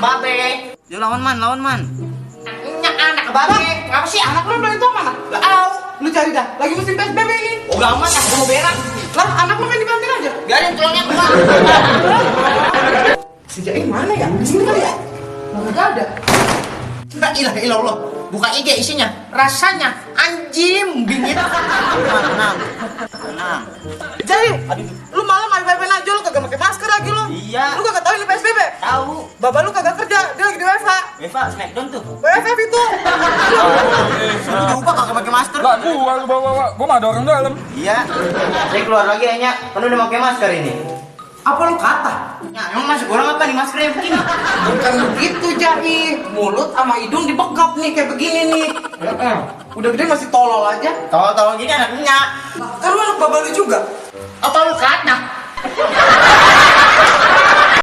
babe. Yuk lawan man. Nyak anak babe. Kenapa sih anak lu bilang itu mana? Lah, Lu cari dah, lagi musim PSBB ini. oh gaman aku mau berak. Lah, anak lu main di kantin aja. Biarin tulangnya keluar. Si Jaing mana ya? Di sini kali ya? Nggak ada. La ilaha illallah. Buka IG isinya. Rasanya anjing bingit. Tenang. Jaing, lu malam main aja lu kagak pakai masker lagi lu. Iya. Lu kagak tahu ini PSBB? Tahu. Bapak lu kagak kerja, dia lagi di WFH. Eva, Smackdown tuh. WFF itu. Suruh diubah kagak pakai masker. Lah gua lu bawa, gua mah ada orang dalam. Iya. Saya keluar lagi ya, kan udah pakai masker ini. Apa lu kata? Ya, emang masuk orang apa nih maskernya begini? Bukan begitu, Jaing. Mulut sama hidung dibekap nih kayak begini nih. Udah gede masih tolol aja. Tahu-tahu gini anaknya. Kan lu anak bapak lu juga. Apa lu kata?